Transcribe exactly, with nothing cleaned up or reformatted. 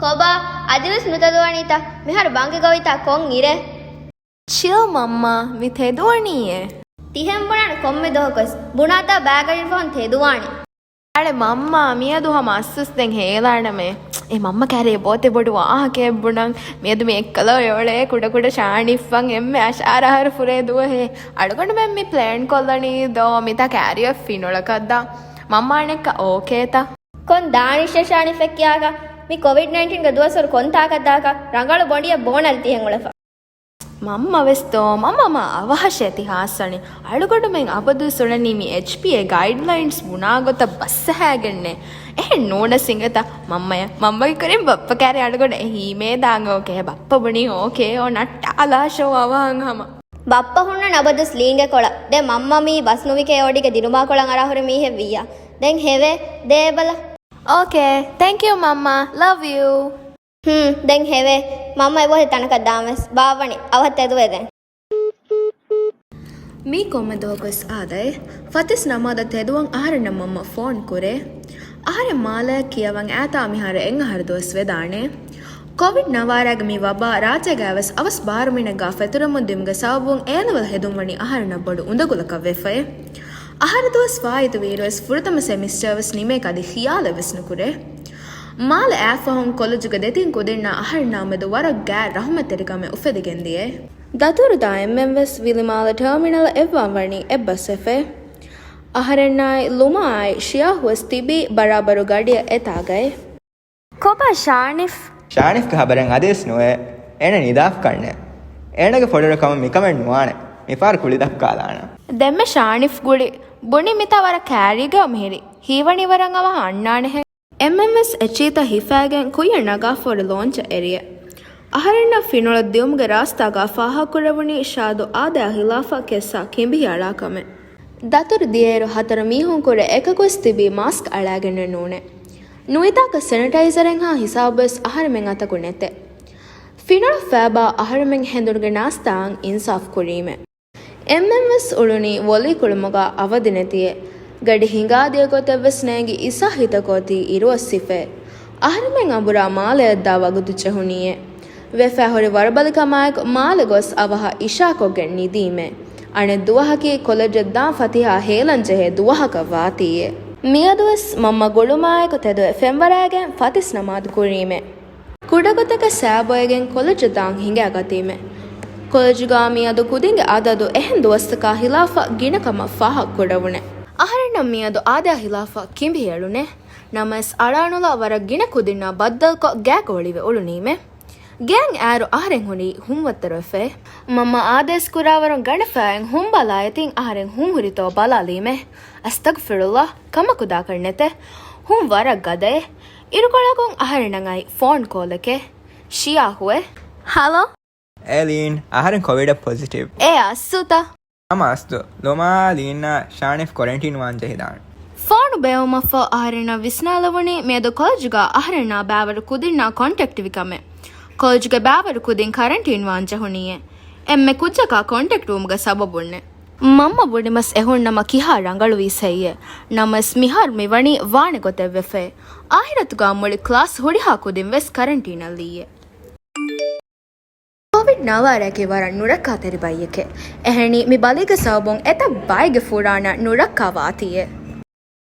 ކޮބާ، އަދިވެސް ނުތެދުވަނީތަ؟ މިހާރު ބަންގި ގޮވިތަ ކޮން އިރެއް؟ ޗިލް މަންމާ، މި ތެދުވަނީއޭ. ތިހެން ބުނާނެ ކޮންމެ ދުވަހަކުވެސް. ބުނާތާ ބާގަޑިން ފަހުން ތެދުވާނެ. އަޅެ މަންމާ، މިއަދު ހަމަ އައްސަސް ދެން ހޭލާނަމޭ. އެ މަންމަ ކާރި އެބޯތެ ބޮޑު ވާހަކައެއް ބުނަން. މިއަދު މި އެއްކަލަ އޮޅޭ ކުޑަކުޑަ ޝާނިފްފަން އެންމެ އަށާރަ އަހަރު ފުރޭ ދުވަހޭ. އަޅުގަނޑުމެން މި ޕްލޭން ކޮށްލަނީ ދޯ މިތާ ކާރިއަށް ފިނޮޅަކަށްދާ. މަންމާނެއްކަ އޯކޭތަ؟ ކޮން ދާނިޝް ޝާނިފެއް ކިޔާކަ؟ މި ކޮވިޑް ނައިންޓީންގެ ދުވަސްވަރު ކޮން ތާކަށްދާކަ؟ ރަނގަޅު ބޮނޑިއެއް ބޯނަލި ތިހެން އުޅެފަ. މަންމަވެސް ދޯ މަންމަ މާ އަވަހަށޭ ތި ހާސްވަނީ. އަޅުގަނޑުމެން އަބަދުވެސް އުޅެނީ މި އެޗްޕީއޭ ގައިޑްލައިންސް ބުނާ ގޮތަށް ބަސްއަހާގެންނޭ. އެހެން ނޫނަސް އިނގޭތަ؟ މަންމަޔަށް، މަންމަގެ ކުރިން ބައްޕަ ކާރި އަޅުގަނޑު އެ ހީމޭ ދާން އޯކޭ. ބައްޕަ ބުނީ އޯކޭ އޯ ނައްޓާލާށޯ އަވަހަށް ހަމަ. ބައްޕަ ހުންނަން އަބަދުސް ލީނގެ ކޮޅަށް. ދެ މަންމަ މީ ބަސް ނުވިކޭ އޯޑީގެ ދިނުމާ ކޮޅަށް އަރާ ހުރި މީހެއް ވިއްޔާ. ދެން ހެވޭ. ދޭބަލަ. އޯކޭ. ތެންކް ޔޫ މަންމާ. ލަވް ޔޫ. ހުން، ދެން ހެވޭ. މަންމަ އެބަހުރި ތަނަކަށް ދާންވެސް. ބާއްވަނީ. އަވަހަށް ތެދުވޭ ދެން. މީ ކޮންމެ ދުވަހަކުވެސް އާދައޭ. ފަތިސް ނަމާދަށް ތެދުވަން އަހަރެންނަށް މަންމަ ފޯން ކުރޭ. އަހަރެން މާލަޔަށް ކިޔަވަން އާތާ މިހާރު އެއް އަހަރު ދުވަސް ވެދާނެ. ކޮވިޑް ނަވާރައިގެ މި ވަބާ ރާއްޖޭގައިވެސް އަވަސް ބާރު މީނަށް ގާ ފެތުރެމުން ދިމުގެ ސަބަބުން އޭލެވެލް ހެދުން ވަނީ އަހަރެންނަށް ބޮޑު އުނދަގުލަކަށް ވެފައޭ. އަހަރު ދުވަސް ވާއިރުވީއިރުވެސް ފުރަތަމަ ސެމިސްޓަރވެސް ނިމޭކަށް އަދި ޚިޔާލެއްވެސް ނުކުރޭ. މާލެ އާފަހުން ކޮލެޖުގެ ދެތިން ކުދިންނާ އަހަރެންނާ މެދު ވަރަށް ގާތް ރަހުމަތްތެރިކަމެއް އުފެދިގެންދިޔައޭ. ދަތުރުދާ އެންމެންވެސް ވިލިމާލެ ޓާމިނަލަށް އެއްވާން ވަނީ އެއްބަސްވެފައޭ. އަހަރެންނާއި ލުމާއާއި ޝިޔާހުވެސް ތިބީ ބަރާބަރު ގަޑިއަށް އެތާގައޭ. ކޮބާ ޝާނިފް؟ ޝާނިފްގެ ހަބަރެއް އަދިވެސް ނުވޭ. އޭނަ ނިދާފަ ކަންނޭ. އޭނަގެ ފޮޑުރަ ކަމަށް މިކަމެއް ނުވާނެ. މިފަހަރު ކުޅި ދައްކާލާނަން. ދެންމެ ޝާނިފް ގުޅި. ބުނި މިތާ ވަރަށް ކާރީގަ މިހިރި. ހީވަނީ ވަރަށް އަވަހަށް އަންނާނެހެ. އެންމެންވެސް އެއްޗިހިތައް ހިފާގެން ކުއްޔަށް ނަގާފަ ހުރި ލޯންޗަށް އެރިއޭ. އަހަރެންނަށް ފިނޮޅަށް ދިއުމުގެ ރާސްތާގާ ފާހަގަކުރެވުނީ ޝާދު އާދަޔާ ހިލާފަށް ކެއްސާ ކިނބިހި އަޅާ ކަމެއް. ދަތުރު ދިޔައިރު ހަތަރު މީހުން ކުރެ އެކަކުވެސް ތިބީ މާސްކް އަޅާގެންނެއް ނޫނޭ. ނުވިތާކަށް ސެނިޓައިޒަރެއްހާ ހިސާބުވެސް އަހަރެމެން އަތަކު ނެތޭ. ފިނޮޅަށް ފޭބާ އަހަރެމެން ހެނދުނުގެ ނާސްތާއަށް އިންސާފް ކުރީމޭ. އެންމެންވެސް އުޅުނީ ވޮލީ ކުޅުމުގަ އަވަދިނެތިއޭ. ގަޑި ހިނގާދިޔަ ގޮތެއްވެސް ނޭނގި އިސާ ހިތަކު އޮތީ އިރުއޮއްސިފައޭ. އަހަރެމެން އަނބުރާ މާލެއަށްދާ ވަގުތު ޖެހުނީއޭ. ވެފައިހުރި ވަރުބަލިކަމާއެކު މާލެ ގޮސް އަވަހަށް އިޝާކޮށްގެން ނިދީމޭ. އަނެއް ދުވަހަކީ ކޮލެޖަށް ދާން ފަތިހާ ހޭލަން ޖެހޭ ދުވަހަކަށް ވާތީއޭ. މިއަދުވެސް މަންމަ ގުޅުމާއެކު ތެދުވެ ފެންވަރާގެން ފަތިސް ނަމާދު ކުރީމޭ. ކުޑަގޮތަކަށް ސާބޮއެގެން ކޮލެޖަށް ދާން ހިނގާގަތީމެ. ކޮލެޖުގަ މިއަދު ކުދިންގެ އަދަދު އެހެން ދުވަސްތަކާ ހިލާފަށް ގިނަ ކަމަށް ފާހަގަކުރެވުނެ. އަހަރެންނަށް މިއަދު އާދަޔާ ހިލާފަށް ކިނބި އެޅުނެ. ނަމަވެސް އަޅާނުލާ ވަރަށް ގިނަ ކުދިންނާ ބައްދަލުކޮށް ގާގަ އޮޅިވެ އުޅުނީމެ. ގެއަށް އައިރު އަހަރެން ހުރީ ހުންވައްތަރުވެފައޭ. މަންމަ އާދަޔަސް ކުރާވަރުން ގަނެފައިން ހުން ބަލާ އެތިން އަހަރެން ހުން ހުރިތޯ ބަލާލީމެ. އަސްތަގުފިރުﷲ، ކަމަކު ދާކަށް ނެތޭ. ހުން ވަރަށް ގަދައޭ. އިރުކޮޅަކުން އަހަރެންނަށް އައި ފޯން ކޯލެކޭ. ޝިޔާހުއޭ. ހަލޯ. އޭލީން، އަހަރެން ކޮވިޑަށް ޕޮޒިޓިވް. އޭ އައްސުތަ؟ ހަމަ އަސްތު. ލުމާ، ލީންނާ، ޝާނިފް ކޮރެންޓީން ވާން ޖެހިދާނެ. ފޯނު ބޭއްވުމަށްފަހު އަހަރެންނަށް ވިސްނާލެވުނީ މިއަދު ކޮލެޖުގަ އަހަރެންނާ ބައިވަރު ކުދިންނާ ކޮންޓެކްޓްވި ކަމެއް. ކޮލެޖުގެ ބައިވަރު ކުދިން ކަރެންޓީން ވާން ޖެހުނީއޭ. އެންމެ ކުއްޖަކާ ކޮންޓެކްޓްވުމުގެ ސަބަބުންނޭ. މަންމަ ބުނިމަސް އެހުންނަމަ ކިހާ ރަނގަޅުވީސް ހެއްޔޭ. ނަމަވެސް މިހާރު މިވަނީ ވާނެ ގޮތެއްވެފައޭ. އާހިރަތުގަ މުޅި ކްލާސް ހުރިހާ ކުދިން ވެސް ކަރެންޓީނަށް ލިއްޔޭ. ކޮވިޑް ނަވާރައިގެ ވަރަށް ނުރައްކާތެރި ބައްޔެކޭ. އެހެނީ މި ބަލީގެ ސަބަބުން އެތައް ބައެއްގެ ފުރާނަ ނުރައްކާ ވާތީއޭ.